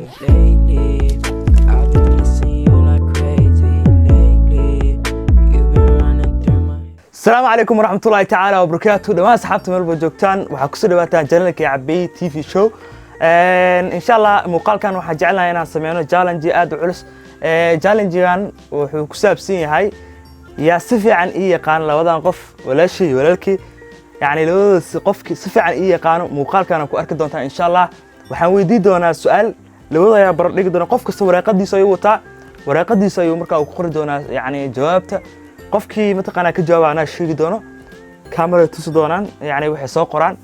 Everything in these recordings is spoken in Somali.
Lately, I've been missing you like crazy. Lately, you've been running through my Asalaamu calaykum waraxmatullaahi tacaala wabarakaatu. Dhammaan asxaabta meel walba joogtaan, waxaa kusoo dhawaataan channelka Cabey TV Show. Insha Allah muuqaalkan waxaan jecelnahay inaan sameyno challenge aad u culus. Challengegan wuxuu ku saabsan yahay yaa si fiican ii yaqaan labadan qof, walaashii iyo walaalkii. Yacni labadooda si qofkii si fiican ii yaqaano muuqaalkan ku arki doontaan insha Allah. Waxaan weydiin doonaa su-aal labada ayaa bardhigi doona. Qof kasta waraaqadiisa ayuu wataa, waraaqadiisa ayuu markaa uu ku qori doonaa yacni jawaabta. Qofkii mataqaanaa ka jawaaba anaa sheegi doono, camera tusi doonaan yacni waxay soo qoraan.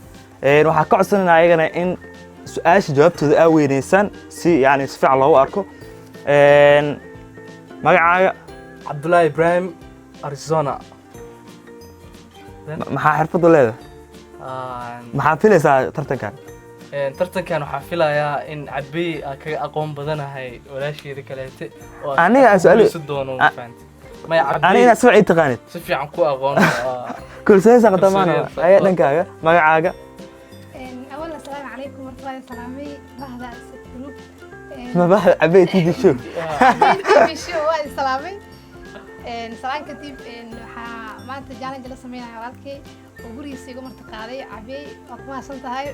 Waxaa ka codsanayna ayagana in su-aasha jawaabtooda aa weyneysaan si yacni si fiican loogu arko. Magacaaga? Cabdullaahi Ibrahim Arizona. Maxaa xirfadu leedahay? Maxaa filaysaa tartankan? Tartankan waxaa filayaa in Cabey aan kaga aqoon badanahay walaasheeda kaleete oo aan Aniga aan guuleysan doono, ma fahanti? Maya. Aniga Cabey inaad si fiican ii taqaanid. Si fiican ku aqoon. Kalsoonisa qatamaana. Kalsoonida. Ayaa dhankaaga, magacaaga? أولا السلام عليكم ورحمة الله. سلامي bahda group. Mabaxda Cabey TV Show. TV Show waa salaamay. Salaan kadib, waxaa maanta challenge la sameynaya walaalkay oo gurigiisa igu marti qaaday. Cabey, waa ku mahadsan tahay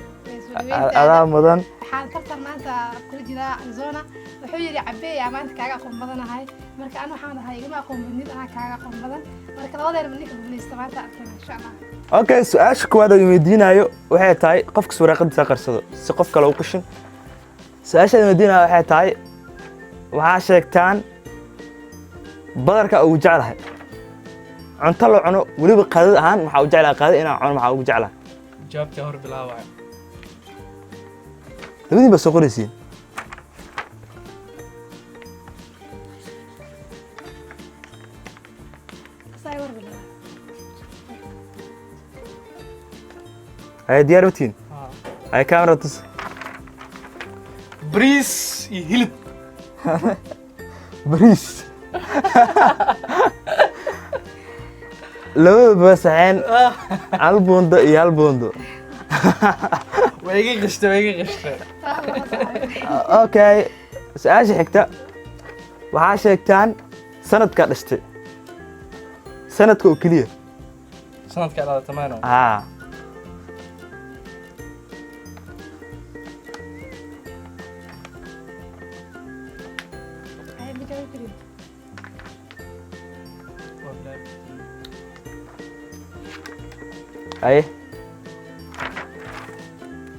soo dhaweyntaada. Adaa mudan. Waxaan tartan maanta kula jiraa Arizona. Wuxuu yidhi Cabey yaa maanta kaaga aqoon badanahay. Marka an waxaan dhahay igama aqoon badnid, anaa kaaga aqoon badan. Marka labadeena ninka guuleysta maanta arkayna insha Allah. Okay, su-aasha koowaad aan weydiinayo waxay tahay, qofkas waraaqadiisa ha qarsado si qof kale u qashin. Su-aasha aan weydiinayo waxay tahay, waxaa sheegtaan badarka ugu jeclahay cunto la cuno, weliba qadad ahaan. Maxaa u jeclahay qadad inaan cuno? Maxaa ugu jeclahay? Jawaabtii hor bilaabaya. Labadiin baa soo qoraysiin. Saa war bilaaba. Ay diyaar matiin? Ay camera tus. Bariis iyo hilib. Bariis labadaba saxeen, hal buundo iyo hal buundo. Waa iga qashtay, waa iga qashtay. Taa lama saaray. Okay, su-aasha xigta, waxaa sheegtaan sanadka dhashtay, sanadka oo keliya. Sanadka dhalata maano? Haa. Ay, ma jawaabi karin. Waa bilaabi. Aye.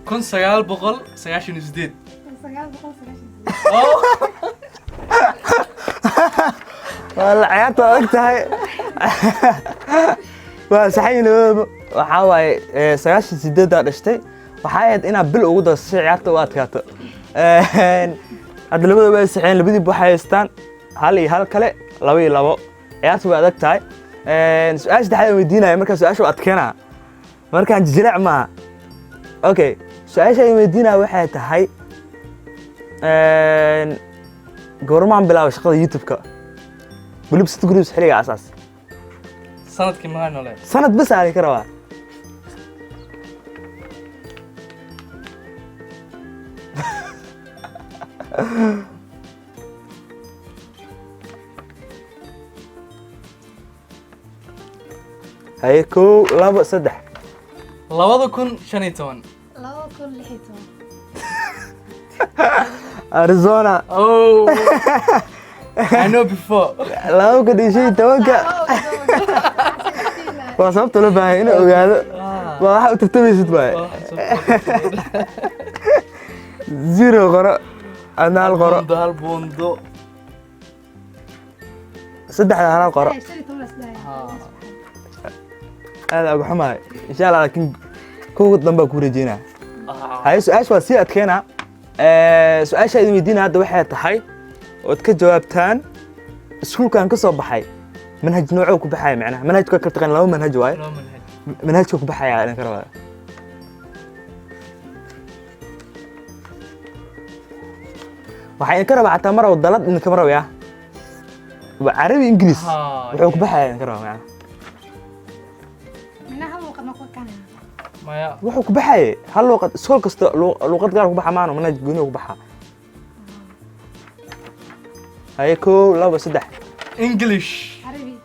1998. 998. Oh. Waa la ciyaarta adag tahay. Waa saxan labadaba. Waxaa waaye 98-daa dhashtay. Waxaa ahayd inaad bil ugu darso si ciyaarta u adkaato. Hadda labadaba ay saxeen, labadiiba waxay haystaan hal iyo hal kale, 2 iyo 2. Ciyaarta way adag tahay. Su-aasha saddexaad aan weydiinaya, markaa su-aasha u adkeynaa markaan jijilaac maaha. Okay, su-aasha aan weydiinaya waxay tahay, goormaan bilaabay shaqada YouTube-ka, weliba City Groups, xilliga asaas? Sanadkii maano le? Sanad bas aan ka rabaa. Haye, kow, labo, saddex. 2015. 2016. Arizona. Oh, I know before. 2015-ka waa sababta loo baahay inuu ogaado. Waa waxa u tartamaysid waaye. Zero qoro, adna hal qoro. Buundo, hal buundo. Saddexda hal qoro. 15 isdhahay. Aad uga xumahay insha Allah, laakiin kuwa dambaa ku rajeynaa. Haye, su-aasha waa sii adkeynaa. Su-aasha idin weydiinaya hadda waxay tahay ood ka jawaabtaan, iskuulkan ka soo baxay manhaj noocoo ku baxaya? Macnaha manhajka ka taqaan laba manhaj waaye. Loo manhaj. Manhajka ku baxaya idin ka rabaa. Waxaa idinka rabaa xataa mar dalad idinkama rabaya, waa Carabi, Ingiriis. Wuxuu ku baxaya idinka rabaa macnaha. Minaha hal luuqad ma ku ekaanayna? Maya. Wuxuu ku baxayay hal luuqad. Iskool kasta luuqad gaar ku baxa maano, manhaj gooni ku baxaa. Haye, kow, labo, saddex. English. Carabi.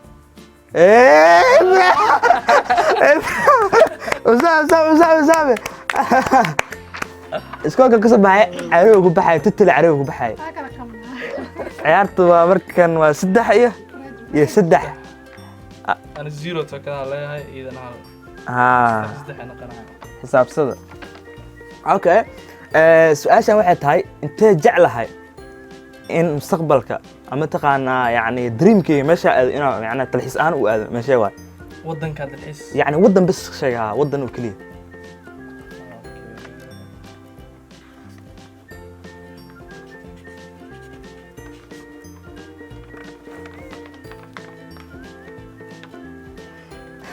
Usaame, usaame, usaame, usaame. Iskoolka kasoo baxay carabi ku baxay, totally carabi ku baxay. Waa kala qabnaa. Ciyaartu waa markan waa saddex iyo saddex. Ana zero tokanaa leeyahay, iidan hal. Ah. Saddex ay noqonaya. Xisaabsada. Okay, su-aashan waxay tahay: intee jeclahay in mustaqbalka ama taqaanaa, yani dreamkeyga meesha aado, inaa yani talxiis ahaan u aado, meeshee waay? Waddanka dalxiis? Yani waddan bas sheegaa, waddan oo keliya.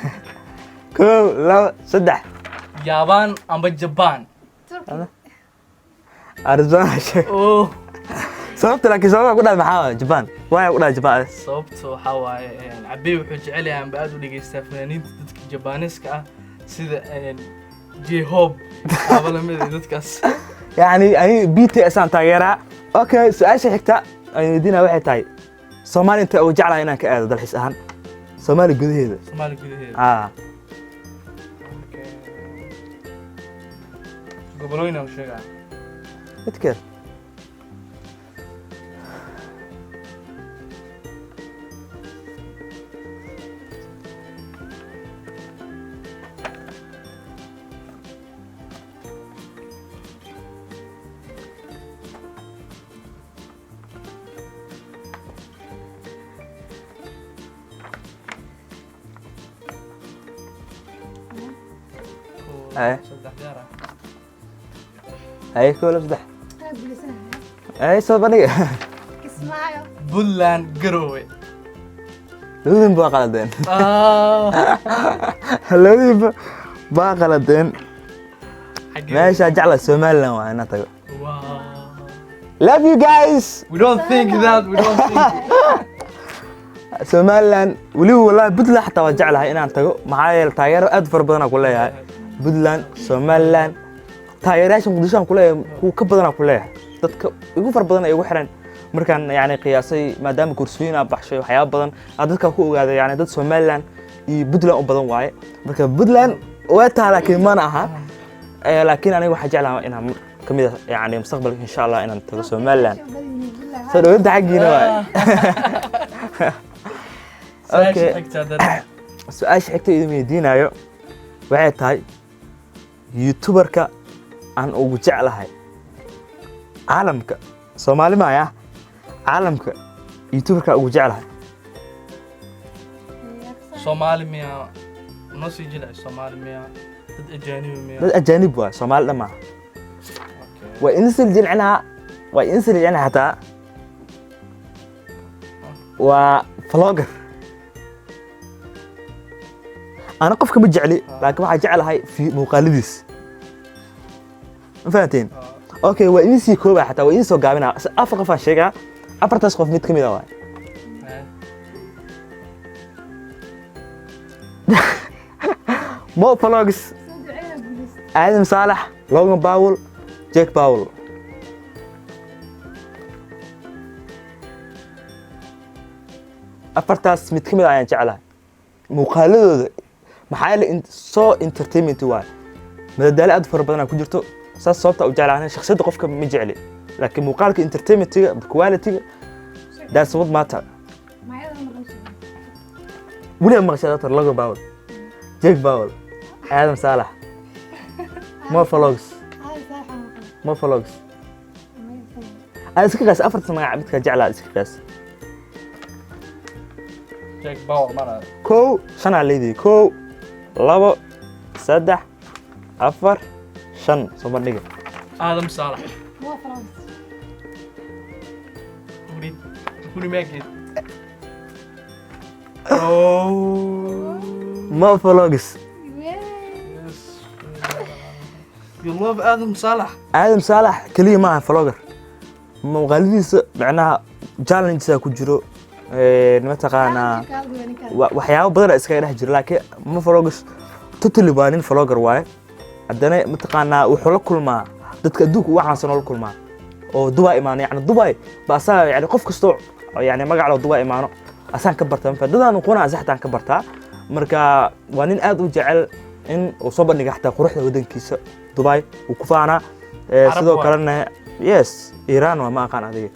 Okay. Kow, labo, saddex. Yaabaan amba Jaban. Turkey. Arizona sheeg. Oh. Sababta laakiin, sababta ku dhahay maxaa waay Japan? Waaya ku dhahay Japan? Sababta waxaa waaye, Cabey wuxuu jecel yahay amba aad u dhegeystaa fanaaniinta dadka Jabaaniska ah, sida J-Hope aba lamid ah dadkaas. Yani ani BTS aan taageeraa. Okay, su-aasha xigta aan weydiinaya waxay tahay: Soomaali intee ugu jeclahay inaan ka aado dalxiis ahaan, Soomaali gudaheeda? Soomaali gudaheeda? Ah. Okay. Gobolooyin aan sheegaa? Midkeed. Kow, Aye. saddex diyaar ah. Haye, kow, labo, saddex. Anaa guulaysanaya. Ay, soo bandhiga. Kismaayo. Puntland, Garowe. Labadiinba waa qaladeen. Ah. Labadiinba baa qaladeen. Xaggee? Meeshaa jecla Somaliland waa inaan tago. Wow. Love you guys. We don't think that, we don't think. Somaliland weliba, wallahi Puntland xataa waa jeclahay inaan tago, maxaa yeele taageero aad u fara badan aan ku leeyahay Puntland, Somaliland. Taageerayaasha Muqdisho aan ku leeyahay kuwa ka badan aan ku leeyahay, dadka igu fara badan ay igu xiran. Markaan yani qiyaasay, maadaama kursooyin aan baxshay, waxyaabo badan aan dadka ku ogaaday, yani dad Somaliland iyo Puntland u badan waaye. Marka Puntland waa taha, laakiin mana aha. Laakiin aniga waxaa jeclahay inaan kamid ah yani mustaqbalka, insha Allah, inaan tago Somaliland. Soo dhaweynta xaggiina waaye. Su-aasha Okay. xigta haddana. Su-aasha xigta idin weydiinayo waxay tahay: youtuberka aan ugu jeclahay caalamka, Soomaali maaya, caalamka youtuberka ugu jeclahay. Soomaali miya? Noo sii jilci. Soomaali miya, dad ajaanibi miya? Dad ajaanib waay, Soomaali dhan maaha. Okay. Waa idin sii jilcinaa, waa idin sii jilcinaa. Xataa waa vlogger. Ana qofka ma jecli, laakiin waxaa jeclahay fi muuqaaladiis. Ma fahanteen? Ah. Okay, waa idin sii koobaa, xataa waa idin soo gaabinaa. Afar qof aan sheegaa, afartaas qof mid ka mid ah waay. Eh. Mo Vlogs, Soo duceeya, guulaysta. Aadam Saalax, Logan Paul, Jake Paul. Afartaas mid ka mid ah ayaan jeclahay muuqaaladooda, maxaa yeelay soo entertainment waay, madadaalo aad u fara badan aa ku jirto. Saas sababta u jeclahay. Shakhsiyadda qofka ma jecli, laakiin muuqaalka, entertainmentiga, quality-ga, that's what matter. Magacyada ma maqan. Weliba maqashay Dr. Logan Paul, Jake Paul, Aadam Saalax, Mo Vlogs. Aadan Saalax aan maqan. Mo Vlogs. Aad iska qaas afarta magac midka jeclaa, iska qaas. Jack Bauer mana? Kow, shanaa leedii. Kow, labo, saddex, afar, shan. Soo bandhiga. Aadam Saalax. Mo Vlogs. Kuri kuri meekid. Oh. Mo Vlogs. Yes. You love Adam Salah. Aadam Saalax keliya maaha vlogger. Muuqaaladiisa macnaha challenges ku jiro, mataqaanaa, waxyaabo badan iskaga dhex jiro, laakiin Mo Vlogs totally waa nin vlogger waaye. Haddana mataqaanaa wuxuu la kulmaa dadka adduunka ugu caansan oo la kulmaa oo Dubai imaanay, yani Dubai ba asaga, yani qof kastoo oo yani magac loo Dubai imaano asaan ka bartaa, ma dadaan aqoona saxtaan ka bartaa. Marka waa nin aad u jecel in uu soo bandhiga xataa quruxda wadankiisa Dubai uu ku faanaa. Carab Sidoo waa. kalena yes, Iran waa, ma aqaan adiga.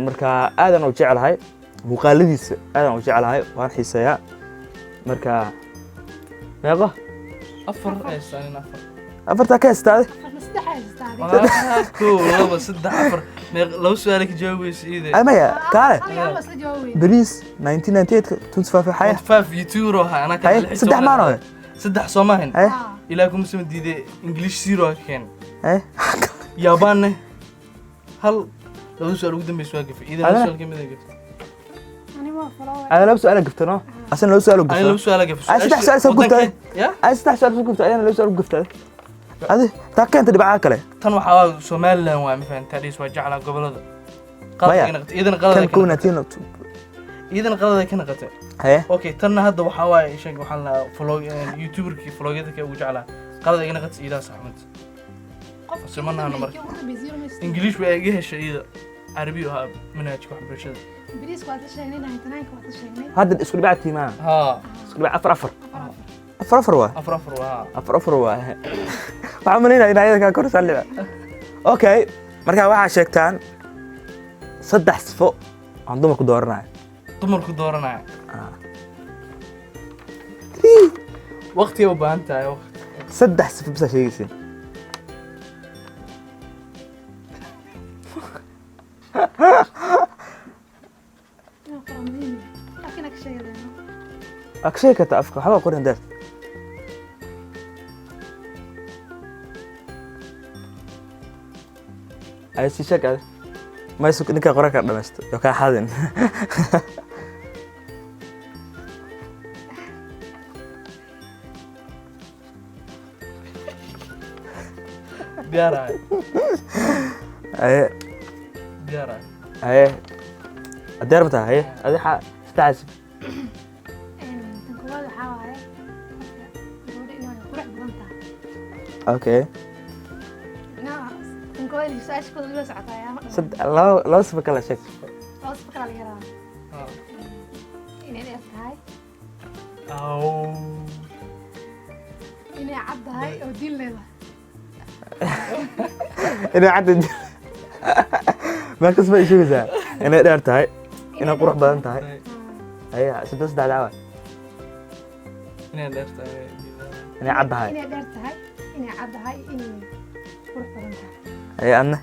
Marka aadan u jecelahay muuqaaladiisa, aadan u jecelahay, waan xiiseeyaa. Marka meeqo? Afar haystaan, afar. Afartaa ka haystaade. Afarna saddex haystaa adiga. Waa kow, laba, saddex, afar. Laba su'aal ka jawaabaysa iide. Ay maya, kaale. Hal iyo hal waa isla jawaabi. Bariis 1998 25 haya. Five youtuber ahaa anaa ka Haye, lix iyo saddex toban. maan hore. Saddex soo maahan. Haye. Ilaa kuma sama diiday, English zero ka keen. Haye. Yaabaanne hal, laba su'aal ugu dambeysa waa gafay iidan. Adana? Su'aal kamid ah gaftay. Ani waa follow. Ada laba su'aal gaftano, asana laba su'aal ani gafto. Laba su'aal gafay. Ay, saddex su'aal soo gubtay. Ya. Ay, saddex su'aal soo guftay, ayana laba su'aal guftay. Adi taa keenta dhibcaha kale. Tan waxaa waa Somaliland, waa ma fahantaa dhis, waa jeclaa gobolada. Maya. Qalad ka naqatay iidan, qalad kan ka kow naqatay. 19. Iidan qalad ka naqatay. Haye. Okay, tanna hadda waxaa waaye sheeg, waxaan lahaa vlog youtuberkii vlogyada ka ugu jeclaa, qalad iga naqatay, iidaa saxmad. Qofkii Simanaana ugu marka. dambeeyay, kii ugu dambeeyay zero ma haystaa. English waa iga heshay iida, carabi ahaa manhajka waxbarashada. Bariiska waa ta sheegnay, 99 waa ta sheegnay. Hadda isku dhibac tiimaa. Haa. Isku dhibac afar afar. Afar afar. Afar afar waa. Afar afar waa. Afar afar waa. Waxaan malaynaya in ayada kaa kor saldhiba. Okay, marka waxaa sheegtaan saddex sifo aan dumarku dooranayo. Dumarku dooranaya waqtiga u baahan tahay waqti. Saddex sifo bisaa sheegaysiin. Inaan qoro muhiim yahay. Laakiin ka sheegi leeno. Waa ka sheegi kartaa afka, waxba qorin daar. Ay sii sheeg adi. Maysu ninka qoran kara dhamaysto yo kaa xadin. Diyaaraya. Haye. Diyaaraya. Haye, adeer ma tahay? Haye, adi xaa saddex sifo? Tan koowaad waxaa waaye marka gabadha inay qurux badan tahay. Okay. Micnaha, tan koowaad iyo su-aasha kooda la socotaa ayaa ma dhamaan. Laba laba sifo kale sheeg. Laba sifo kala laga rabaa. Inay dheer tahay. Aw. Inay cad tahay oo diin leedahay. Inay cadda markas bay sheegaysaa, inay dheer tahay, inay qurux badan tahay. Haye, saddex saddex dacwa. Inay dheer tahay. Inay cad tahay. Inay dheer tahay, inay cad tahay, inay qurux badan tahay. Haye, adna?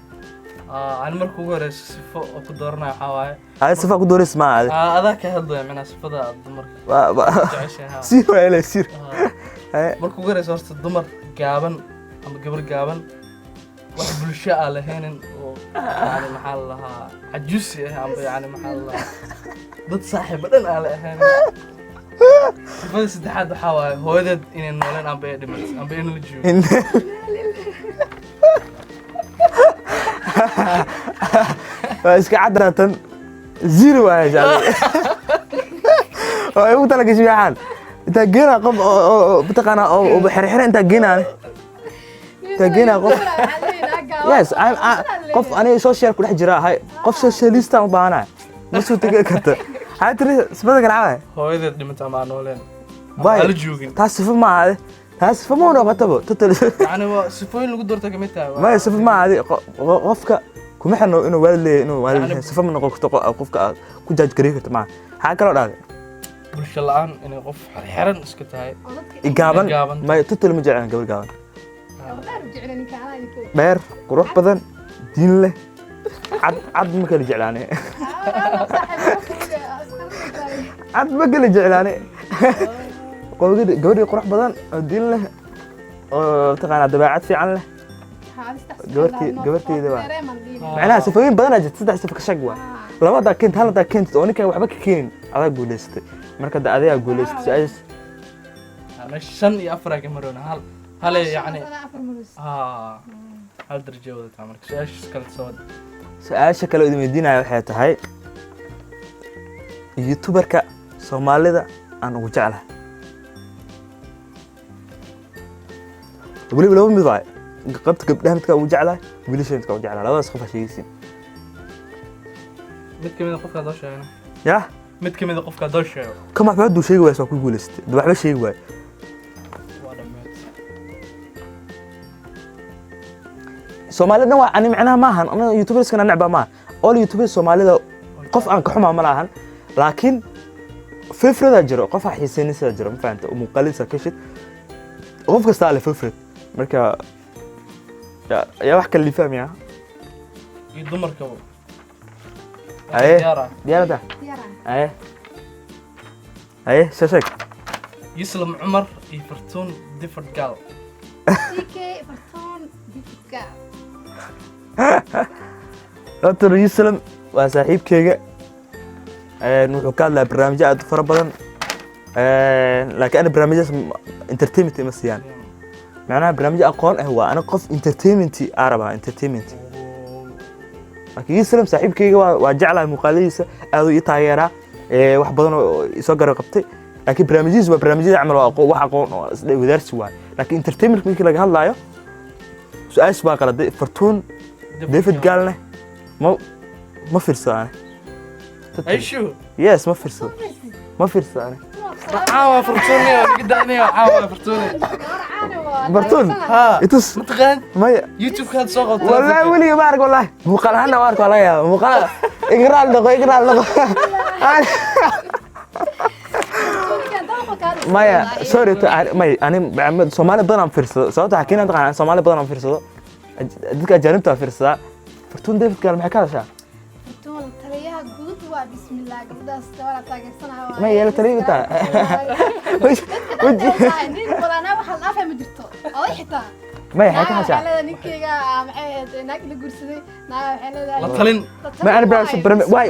Ani marka ugu horeysa sifo oo ku dooranaya waxaa waaye Adi sifa ku doorays maa adi. Adaa ka hadlaya macnaha sifada aad dumarka jeceshahay, haa. Siir waa ilaa siir. Haye. Marka ugu horeysa horta dumar gaaban ama gabar gaaban, wax bulsho aan lahaynin oo yani maxaa la lahaa cajuusi ah amba yani maxaa la lahaa dad saaxiibo dhan aan la ahaynin. Sifada saddexaad waxaa waaye hooyadeed inay nooleen amba ay dhimatay amba in la joogo. Waa iska caddaatan, zero waa heshaa. Oo ay ugu talagashay waxaan intaa geenaa qof oo mataqaanaa oo xirxira intaa geenaa taageena qof. Yes, qof aniga social ku dhex jira ahay, qof socialista u baahanahay, ma soo tegi karta. Waxaa tiri sifada kale cawaay. Hooyadeed dhimatay ama aan nooleen ama Bay. aan la joogin. Taas sifo ma aha, taas sifo ma noqotabo total. Yani waa sifooyin lagu doorta kamid tahay. Maya, sifo ma aha. Qofka kuma xirno inuu waalid leeyahay, inuu waalid Yani- leeyahay sifo ma noqon karto. Qofka aad ku jaaj gareyn karto maaha. Maxaa kaloo dhahday? Bulsho la-aan, inay qof xirxiran iska tahay. Gaaban. Gaaban. Maya, total ma jeclaan gabar gaaban. Dheer, qurux badan, diin leh, cad. Cad ma kala jeclaane, cad ma kala jeclaane. Gabadhii qurux badan oo diin leh oo mataqaanaa dabeecad fiican leh. Gabarteyda waa. Macnaha sifooyin badanaa jirta, saddex sifo ka shag waa. Laba hadaa keentid, hal hadaa keentid oo ninkaan waxba ka keenin, adaa guulaysatay. Marka hadda adigaa guulaysatay su-aashaas. Meesha shan iyo afar ka maroona, hal hale yani hal darajo wadataa. Marka su-aashaas kale soo wada. Su-aasha kale oo idin weydiinaya waxay tahay youtuberka Soomaalida aan ugu jeclahay. Weliba laba mid waaye: qaybta gabdhaha midkaa ugu jeclahay, wiilasha midkaa ugu jeclahay. Labadaas qof ha sheegaysiin. Mid ka mid a qofkaa doo sheegana. Yah. Mid ka mid a qofkaa doo sheego. Kan waxba hadduu sheegi waayso, waa ku guulaystay. Haduu waxba sheegi waayo. Waa dhammeed. Soomaalida dhan waa ani macnaha maahan ana youtuberskana necba maaha. All youtubers Soomaalida qof aan ka xumaa ma lahan, laakiin favorite jiro, qof aan xiiseynaysa jiro, ma fahanta? Oo muuqaaladiisa ka shid, qof kastaa leh favorite. Marka yaa wax kale lii fahmaya. Iyo dumarkaba. Aye. Diyaar ah. Diyaarada. Diyaaraan. Aye, aye, sheeg sheeg. Yuslam Cumar iyo Fartuun Difford Gal. CK, Fartuun Difka. Dr. Yuslam waa saaxiibkeyga. Wuxuu ka hadlaya barnaamijyo aad u fara badan. Laakiin ana barnaamijyadas entertainment ima siiyaan, macnaha barnaamijyo aqoon ah waa. Ana qof entertainment aa rabaa, entertainment. Laakiin Yuslam saaxiibkeyga waa jeclahay muuqaaladiisa, aad uu ii taageeraa. Wax badan oo isoo garab qabtay, laakiin barnaamijyadiisa waa barnaamijyada camal, waa aqoon, wax aqoon oo isdhe wadaarsi waay. Laakiin entertainment markii laga hadlaayo, su-aasha baa qaladay. Fartuun David Gaalne ma fiirsado ani. Aishu. Yes, ma fiirsado, ma fiirsado ani. Caawa Fartuun iyo niga daaniyo caawa Fartuun. Fartuun? Ha. Itus. Mataqaan? Maya. YouTube-kaad soo qabtay. Wallahi weliga ma arag, wallahi muuqaal ahaana waa arko, waa laga yaaba muuqaal. Igraal noqo, igraal noqo. Maya, sorry to may ani Soomaali badan aan fiirsado. Sababta waxaa keenaa taqaanaa, Soomaali badan aan fiirsado, dadka ajaanibta aan fiirsadaa. Fartuun David Gaal maxay ka hadashaa? Fartuun taliyaha guud waa, bismillah, gabadhaas gabadha taageersanaha. Ma yeelo taliya taa. Nin walaanaa waxa la dhaafay ma jirto, oday xitaa. Maya, maxay ka Naag waxay hadashaa? leedahay ninkeyga, maxay ahayd, naag ila guursaday. Naag waxay leedahay La talin. Ma ani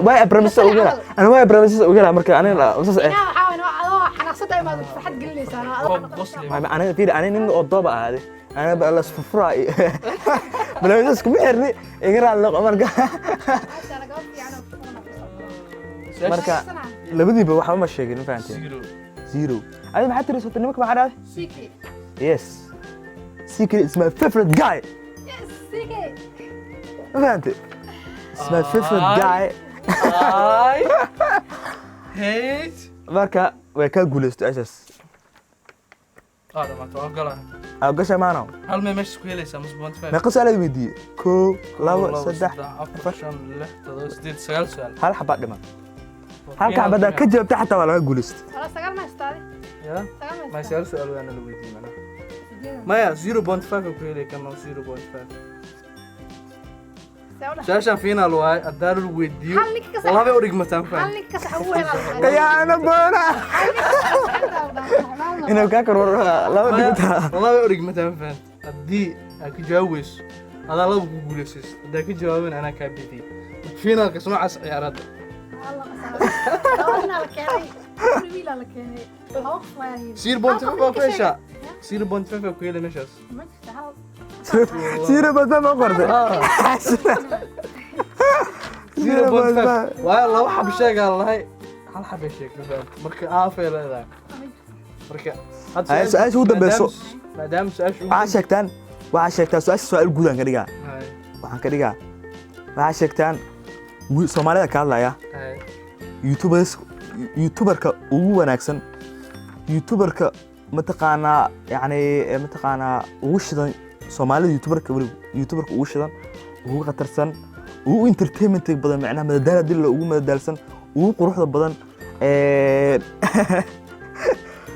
waay barnaamijyada ugu helaa ani, waay barnaamijyada ugu helaa. Marka ani saas eh. Inaa waxaa waay adoo xanaaqsada imaad farxad gelinaysaa. Qof qosli. Aniga fiiri, ani nin oo dooba ahaade, aniga ba la isfurfuraa iyo barnaamijyadaas kuma xirni, iga raali noqo. Marka Maasha Allah, gabadh fiican oo furan. Marka labadiiba waxba ma sheegin, ma fahanteen? Zero. Zero. Adi maxaa tiri? Sota nimanka maxaa dhahday? CK. Yes, CK is my favorite guy. Yes, CK. Ma fahante? It's my favorite guy. I hate. Marka way kaa guulaysto ashaas. Ah, dhamaatay, waan galaa. Aa gasha maano. Hal mee meesha ku helaysaa mas 0.5? Meeqa su'aal aad weydiiyey? Koo, labo, saddex, 3, 4, 5, 6, 7, 8, 9 su'aal. Hal xabaa dhiman. Halka xabaddaa ka jawaabta xataa waa laga guulaystay. Wala sagaal ma haystaade? Ya. Sagaal ma Ma haystaa? 9 su'aal waana la weydiiyey macnaha. Maya, 0.5 ku helay kan 0.5. See u dhahay? Su-aashaan final waaye, haddaa lagu weydiiyo Hal ninka ka sax- labay u dhigmataan. Hal Faham. ninka ka sax ugu helaa. Khiyaano baana inuu kaa kor laba dhigta. Labay u dhigmataan, faham. Haddii aad ka jawaab weyso, adaa laba ku guulaysays. Haddaa ka jawaabin, anaa kaa bidiyey. Finalkas noocaas ciyaarada. Laba nin aa la keenay, wiil aa la keenay, laba qof waa yihiin. 0.5 baa ku heshaa, 0.5 baa ku helay meeshaas. Ma jirto hal. 0.5 ma qortay? 0.5 waayo laba xab sheegaa lahay, hal xabay sheegtay, faham. Marka aafay leedahay. Marka hadda Haye, su-aasha ugu dambeyso. Maadaama su-aasha ugu Waxaa sheegtaan su-aasha, su-aal guud aan ka dhigaa. Haye. Waxaan ka dhigaa, waxaa sheegtaan Soomaalida ka hadlaya. Haye. Youtubers, youtuberka ugu wanaagsan, youtuberka mataqaanaa, yani mataqaanaa ugu shidan Soomaalida, youtuberka weliba, youtuberka ugu shidan, ugu khatarsan, ugu entertainment badan, macnaha madadaala dilla ugu madadaalsan, ugu quruxda badan,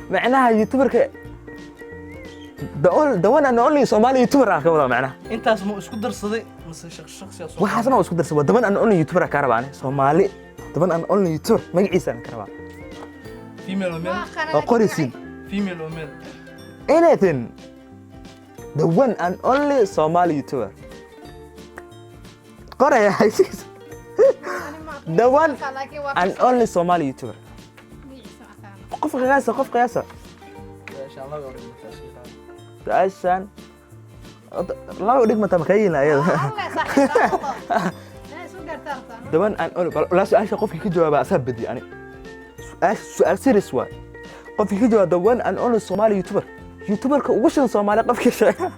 macnaha youtuberka the one and only Somali youtuber aan ka wadaa macnaha. Intaas ma isku darsaday mise shakhsi soo? Waxaasna waa isku darsan. Waa the one and only youtuber aan ka rabaa ani Soomaali, the one and only youtuber magaciisa aan ka rabaa. Female or male? Waa qoraysiin. Female or male? Anything, the one and only Somali YouTuber qoraya, the one and only Somali YouTuber. Qof qiyaasa, qof qiyaasa. Su-aashaan laba u dhigmataa, iska qaad. Su-aashan laba u dhigmata ma kaa yeelin ayada. The one and only la su-aasha qofkii ka jawaaba asaa badiya. Ani su-aasha su-aal serious waay. Qofkii ka jawaaba the one and only Somali YouTuber, YouTuberka ugu shidan Soomaali, qofkii sheega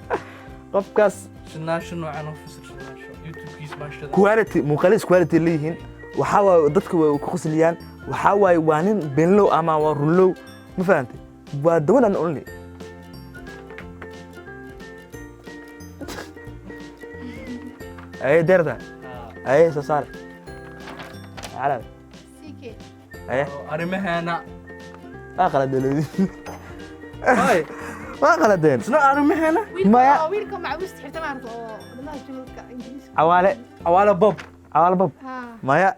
qofkaas. Shidnaasho noocan oo fasir, shidnaasho YouTube-kiis baa shidan. Quality, muuqaalis quality leeyihiin. Waxaa waaye dadka way ku qosliyaan. Waxaa waaye waa nin beenlow ama waa runlow, ma fahantay? Waa the one and only. Aye, deerta. Aye, soo saar calaad. CK. Aye. Arrimaheena. Waa qaladeen. Ay, waa qaladeen. Isna arrimaheena. Wiilka Maya. oo wiilka macawiista xirta maarata oo wadamaha jooga Ingiriiska. Cawaale. Cawaale Bob. Cawaale Bob. Ha. Maya,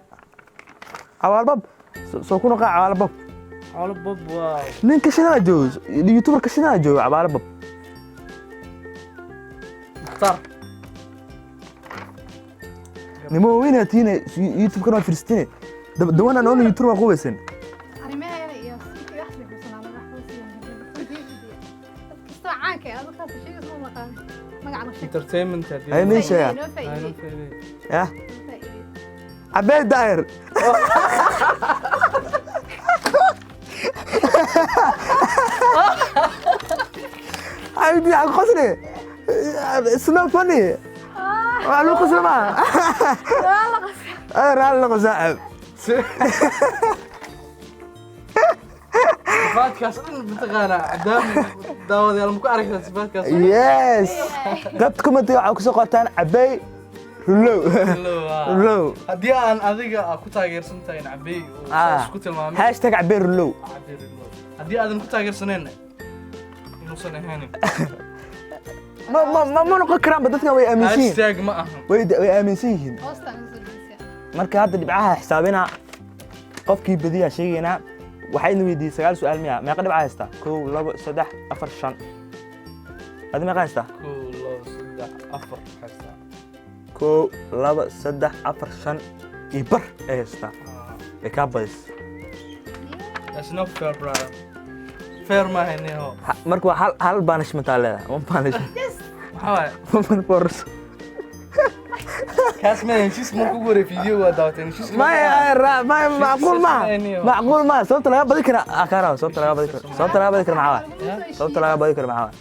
Cawaale Bob soo ku noqaa Cawaale Bob. Cawaale Bob waa Ninka shidanaa joogo, youtuberka shidanaa joogo, Cawaale Bob. Mukhtaar. Nimo waaweynaa tiine, youtube-kana waa fiirstine, the one and only youtuber waa qubaysan. Arrimaheena iyo CK wax bay xusanaan, wax hoos iyo dad kastoo caanka ah dadkaas sheegaysa ma maqaan magacana sheeg. Entertainment haddii. Ay, nin sheega. Noo faa'iideey. Ay, noo faa'iideey. Yah. Noo faa'iideey. Cabeed Daahir. Xabibti, waxaa ku qosli. It's not funny. Waa lagu qosli maaha. Ay, raalli noqo saaxib. Sifaadkaas dhan mataqaanaa cadaam daawadayaal ma ku aragtaa sifaadkaas? Yes, qaybta commentiga waxaa kusoo qortaan Cabey Rulow. Rulow. Haddii aan adiga ku taageersan tahay Cabey oo saas ku tilmaamay, #CabeyRulow. Cabey Rulow. Haddii aadan ku taageersaneenna inuusan ahaanin. Ma noqon karaanba, dadkan way aaminsan yihiin. Hashtag ma ahan. Way aaminsan yihiin. Hoostaan usoo gelisiya. Marka hadda dhibcaha xisaabina, qofkii badiyaa sheegaynaa. Waxaa idin weydiiyey sagaal su'aal miya? Meeqa dhibca haystaa? Kow, labo, saddex, afar, shan. Adi meeqa haystaa? Kow, labo, saddex, afar haystaa. Kow, labo, saddex, afar, shan iyo bar ay haystaa. Ay kaa badis. That's not fair, brother. Fair maaha niho. Marka waa hal punishment aa leedahay, one punishment. Yes. Maxaa waaye? One force. Kaas ma heshiis marka ugu horreey video waa daawatay heshiiska. Maya, maya, macquul maaha, macquul maaha. Sababta laga badi kara aa kaa raba, sababta laga badi karo, sababta laga badi karo maxaa waaye? Sababta laga badi karo maxaa waaye?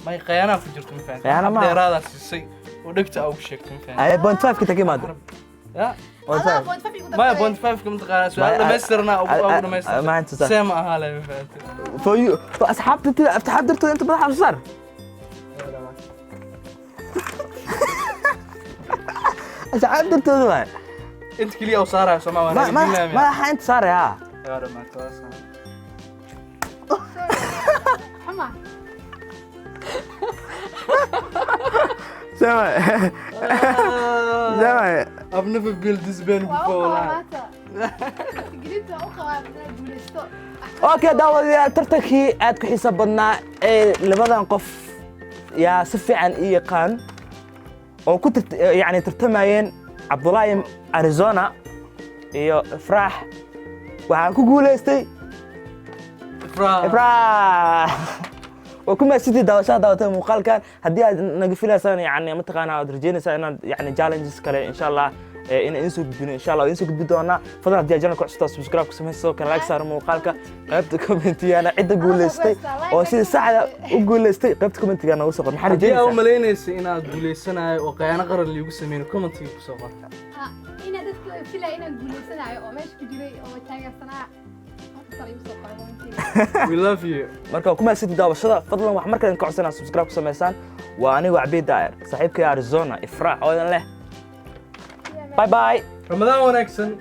May, khiyaanaa ku jirto, ma fahantin? Khiyaano maaha. Dheeraadaa siisay oo dhegta aa ugu sheegtay, ma fahantin? Ay, 0.5 kita ka imaado. Ya. Point Adaa five. 0.5 igu Maya, dartay. 0.5 ka mataqaanaa su'aal Maya, dhamaystirna ugu dhamaystirna. Ma inta saar. See ma ahaa le, ma fahantin? For you, for asxaabta tida, asxaab dartooda inta madaxa soo saar. Asxaab dartooda waay. Inta keliya u saaraya Soomaa waa Madaxa inta saaray ha. Waa dhamaatay, waa saaray. Xuma. Sama sama. I've never built this band Waa u before, qabaa wallahi. maanta. Gelinta waa u qabaa inaad guulaysto. Okay, daawadayaal, tartankii aad ku xiiso badnaa ee labadan qof yaa si fiican ii yaqaan oo ku yani tartamayeen, Cabdulaahi Arizona iyo Ifraax, waxaan ku guulaystay Ifraax. Ifraax. Waa ku mahadsantihiin daawashada daawatay muuqaalkan. Haddii aad naga filaysaan, yani mataqaanaa aad rajeynaysaa inaad yani challenges kale insha Allah inaan idin soo gudbino, insha Allah idin soo gudbi doonaa. Fadlan haddii aad channelka cusubtaa, subscribe ku samey, sidoo kale like saar muuqaalka. Qaybta commentigana cidda guulaystay oo sida saxda u guulaystay qaybta commentiga noogu soo qor. Maxaa Haddii aa u rajeynaysaa? malaynaysa inaad guulaysanayo oo khiyaano qaran liigu sameyno, commentiga kusoo qor. Inaa dadka filaya inaan guulaysanayo oo meesha ku jiray oo taageersanaa halka sare igu soo qoray commentiga. We love you. Marka waa ku mahadsantihiin daawashada. Fadlan wax markale idin ka codsanaa subscribe ku samaysaan. Waa anigu Cabiid Daa'ir, saaxiibkay Arizona, Ifraax oo idin leh bye bye. Ramadaan wanaagsan.